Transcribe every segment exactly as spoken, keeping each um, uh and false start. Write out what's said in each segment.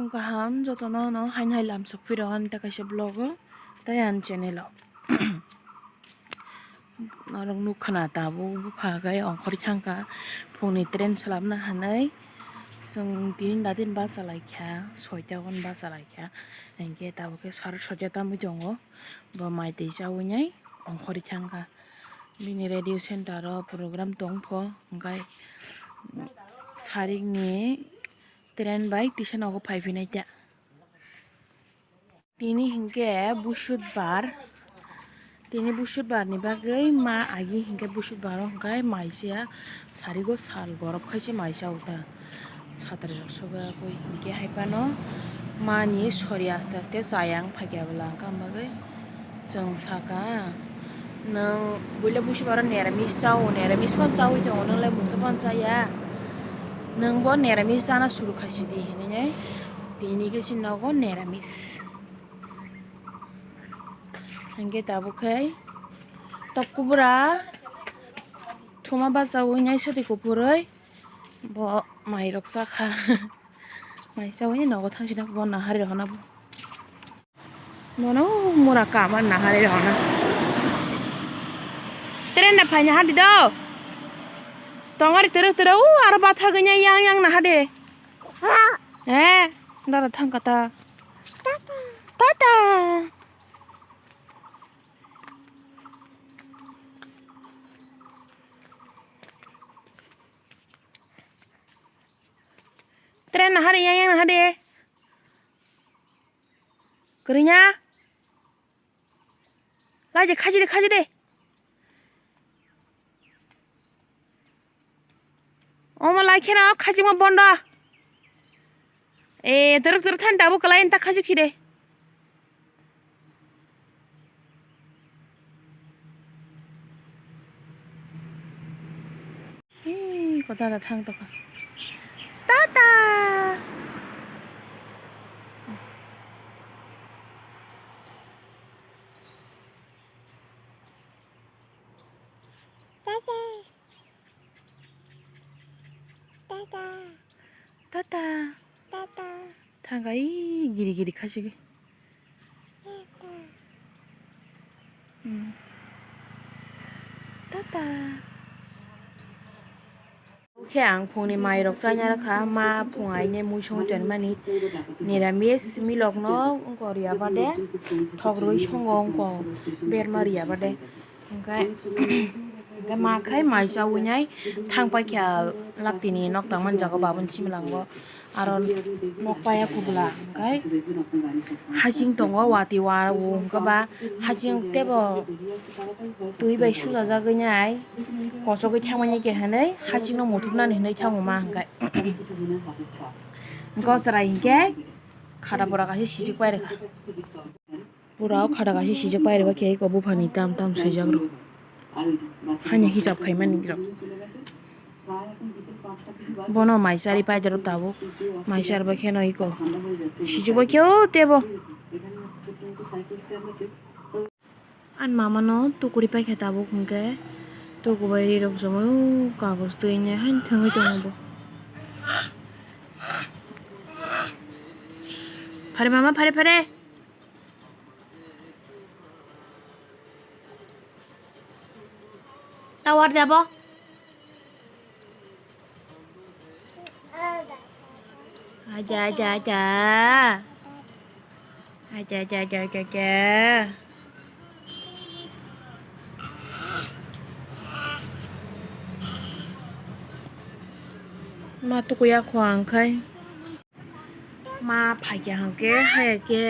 Kaham jotono no haino hai lam sokphi rw ani ta kaisa vlog o tei ani channel o. Norok nukha na tabuk bupha khe ongkhorwi thangkha phungni train swlamna hinwi. Chwng tini da din bacha laikha, soita hwn bacha laikha, hinkhe tabuk khe sare soita tamwi tongo. Bo mai twi chawi nai ongkhorwi thangkha. Bini radio center o program tongpho, hinkhe sarikni train bai tisa nogo phai phinai ta. Tini hinkhe busudbar, tini busudbar ni bagwi ma agi hinkhe busudbar o hinkhe maisa sarigo sal gorop khaise maisa uta satri rok sogwi hinkhe hai phano mani sori aste aste chayang phaikya bwla hinkhe ang bagwi chwng saka. Nwng buila busi baro neramis chao, neramis phano chawi tongo, nwng lai mungsa phano chaya. Nwng bo neramis chana suru khaisidi hinwi nai tini khe si nogo neramis. Hinkhe tabuk khe tok kubura thuma bachawi nai sadi kupurwi bo mairok chakha. Mai chawi nogo thangsina bo nahari rohona bo. Bono mura kama nahari rw na. Train da phaina hadi do. Tongari tero tero u aro batha ganya yang yang nahade. Eh, dara thang kata. Tata. Train nahari yang yang nahade. Kerinya. Lai de, khaji de, khaji de. Omo lai kheno khajima bondo. E, dorok dorok thani tabuk kalai ta khajik si de. Hei, ko dada thang tokha. Tata. Tata. Tata. Tata. Tata. Thangkai giri giri khasigi. Tata. Hmm. Tata. Khe ang phungni mairok chana rwkha, ma phung aine mui songwi tonmani, niramis milokno wngkha riya bade, thok rwui songo wngkha berma riya bade. Hingkhe, hingkhe ma khai mai chaui nai thang paikha laktini nok tangmani jaga o baboni similango aro nok paya kubula hingkhe hasing tongo watwi wa o hingkhe ba hasing tebo twi bai sujajagwi nai kochogwi thangmani khe hinwi hasingno muthupnani hinwi thango ma hingkhe hingkhe o chwrai hingkhe khata pura kaisa sijik pairwkha. Pura o khata kaisa sijak paireba khe eko buphani tam tam swijak rok. Haini hisab khaimani rok. Bono mai chari paidoro tabuk. Mai charba kheno eko sijak bai khe o tebo. Ani mama no tukuri paikha tabuk hwnkhe tukubai ri rok jomoi o kagoj twi nai haino thangwi tongo bo. Phare mama, phare, phare. Tower jabo. Aja, aja, aja. Aja, aja, aja, aja, aja. Ma tukuya kho ang khai. Ma phaikha hwnkhe, haya khe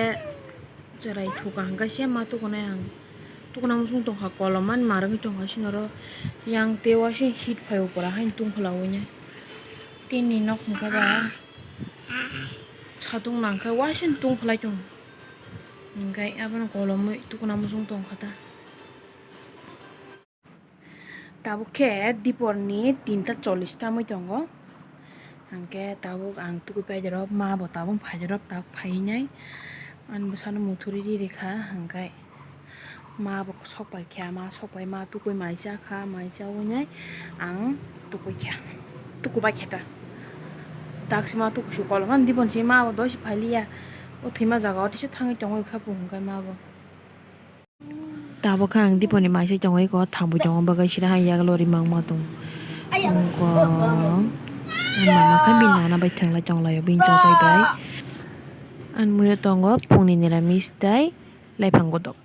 chwrai thuka hwnkhe se ma tukunai ang. Tukuna muchung tongkha kolom ani ma rwgwi tongkha sini oro yang tei uaising hit phai upora haino tungphla uinai. Tini nok hwnkhe ba satung nangkhe uaising tungphlai tongo. Hwnkhe abono kolomwi tukuna muchung tongkha ta. Tabuk khe diporni tinta chollish tamwi tongo. Hwnkhe tabuk ang tukui paidoro, ma bo tabuk phaidoro, tabuk phaiwi nai. Ani bwsano muthuri ri rikha, hwnkhe ma bo sok paikha, ma sok pai ma tukui mai chakha, mai chaui nai ang tukui kha, tukubai khe ta. Taksima tu kusu kolom ani Dipon si ma bo doi si phailiya. O thwima jaga o tisa thangwi tongwi kha bo hwnkhai ma bo. Tabuk khe ang Diponi mai se tongwi ko thangwi tongo bagwi sida hai yago lori mangma tong. Ko ang mama khe bini nana bai thanglai tonglaio bini chajai bai. Ani muiyo tongo phungni niramis tei laiphang godok.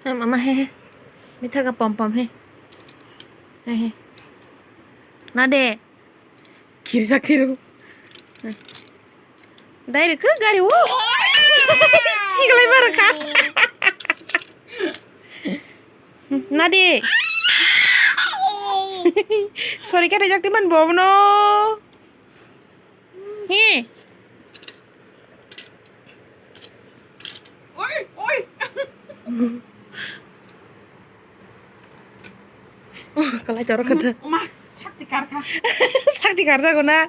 Mama he he. Mitha ka pom pom he. He he. Na de. Kirja kiru. Dai rwkha gari o. Kiklai ma rwkha. Na de. Sorry khe rejak timan bobo no. Hi. Oi, oi. Kalai choro kata. Ma, sakti karkha. Sakti karjago na.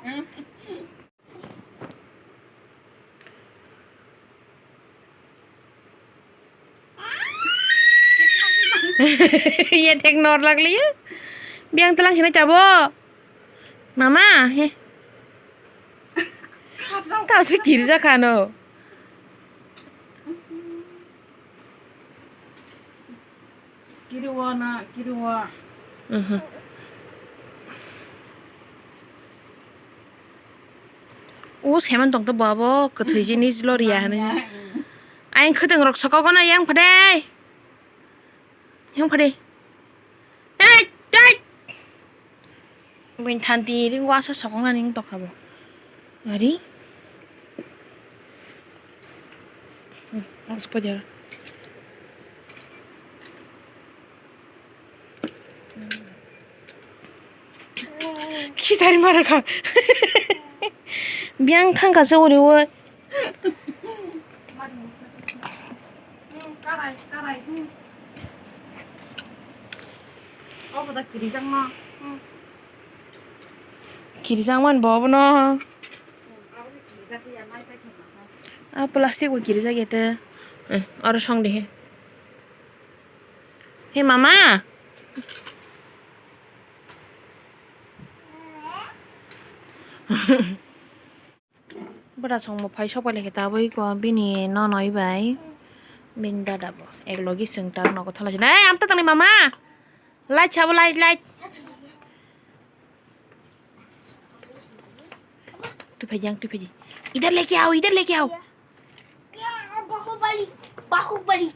Ye thek nor lagli. Biang telang sini chabo. Mama, he. Tao se kirja khano. Kiriwa na, kiriwa. Mhm. O seman tong to babo kwthwi jinis loriya hwnwi. Ayang khwtwng rok sokogona yang phade. Yang phade. Ei, ei. Buini thanti ring wasa sokong nani wng tongkha bo. Ari. Hmm, ang se pojar. Khitari mara kha. Biang thang kha se uri oi. Kirijak man bo obono. A plastic bo kirijak ya te. Eh, oro song de he. He mama. Bwrasong bo phai sok bai lai khe tabwi ko bini nonoi bai bini dada bo ek logi chwng tak nogo thala sina. Ei, amta tangni mama. Light sabo, light, light. Tu phai di, ang tu phai di. Idhar leke aao, idhar leke aao. Bahubali, Bahubali.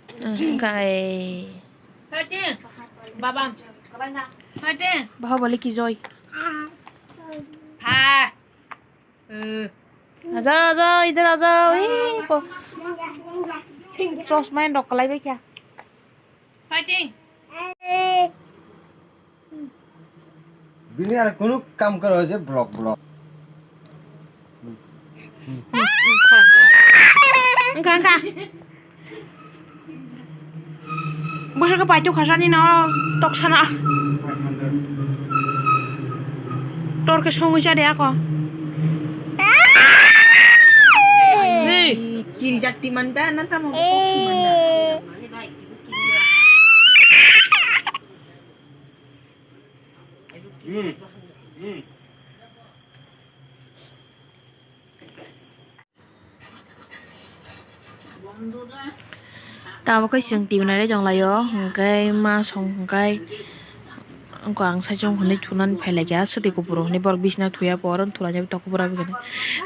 Kai. Hati. Babam. Hati. Bahubali ki joy. Ha. Aja, aja, idhar aja. Ui, ko. Chosma en rok kalai bai kya. Fighting. Bini ar kunu kam karo je blok blok. Engka, engka. Bwswk khe paithok khasani no tok sana. Tor khe songwi cha de ako. Hey. Kiri jati manda na tamo kok si manda. Hmm. Hmm. Tabuk khe chwng T V nailai tonglaio, hwnkhe ma song hwnkhe wngkha ang saichung hwnwi thunani phailaikha, swtwi kuphuru hwnwi borok bisna thuya por wng thulainai tokbura bwkhani,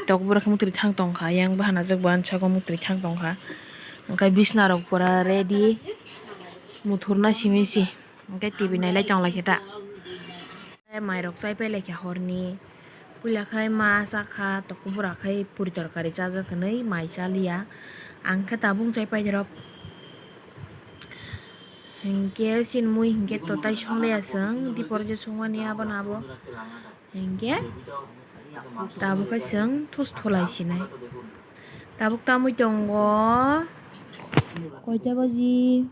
tokbura khe mwtwrwi thang tongkha, yang bwkhana jwk bo ani saka mwtwrwi thang tongkha, hwnkhe bisnarok pura ready muthurna simi si. Hwnkhe T V nailai tonglaikhe ta. Mairok chaipai laikha horni. Puila khai ma chakha, tokbura khai puri torkari chajak hwnwi mai chaliya. Ang khe tabuk chaipai rok. Hinkhe chini mui hinkhe totai songliya chwng, dipor je songmani abono abo. Hinkhe tabuk khe chwng thus thulai sinai. Tabuk tamui tongo koita baji?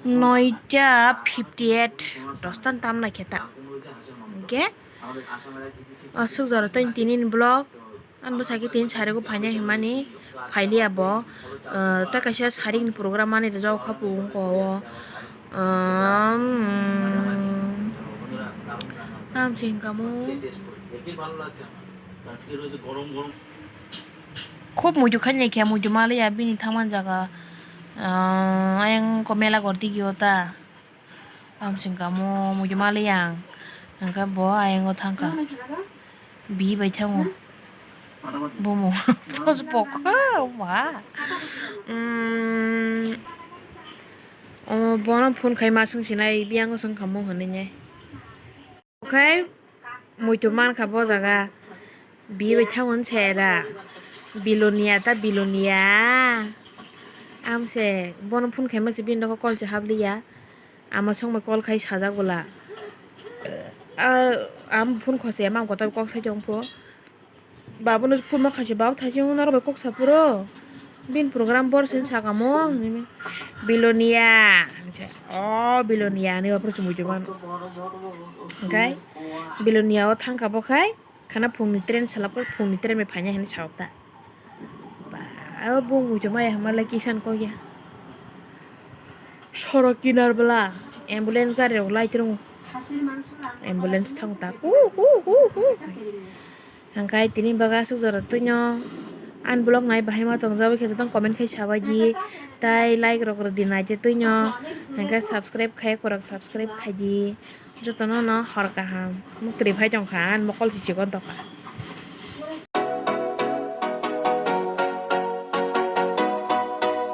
Noita fifty eight, dostan tam naikhe ta. Hwnkhe aswk jora tei tini ni vlog. Ani bwsai khe tini sari o phainai hinmani phailiya bo. Ah, tei kaisa saring ni program manwi rijak kha pung ko o. Um, tam se hinkamu. Khub muitu khainai khe muitu maliya bini thangmani jaga. Ah, ayang ko mela gor digi o ta. Tamsing kamo muitu maliya ang. Hingke bo ayang o thangkha. Bi bai thango. Bomo. Pos bokha wa. Mm. O bono phone khai ma swng sinai biyang o swng kamo hinui nai. Okhai muitu mankha bo jaga. Bi bai thango se da. Bilonia ta bilonia. Amse bono phone khaima se bini nogo call se habliya. Ama songma call khai sajak bwla. Ah, am phone khose ama kotor kok sai tong pho. Babono phone ma khaise bab thaise wngna norok bai kok sa phuru. Bini program bor sin sakamo hinui. Bilonia. O bilonia ni opor chumui chumano. Hingkai bilonia o thangkha bo khai. Khana phungni train salak phungni train bai phaina hinui saok ta. Ba, o bung muitu maya hama lai kisan kok ya. Sorok kinar bwla ambulance gari rok lai trongo. Ambulance thang ta ku ku ku ku. Hingkai tini baga aswk jora twino. Ani vlog nai bahai ma tong jaboi khe jotono comment khai sabai di. Tai like rok rw di nai je twino. Hingkai subscribe khai korok subscribe khai di. Jotono no hor kaham. Muktrwi phai tongkha ani mokol si chikon tongkha.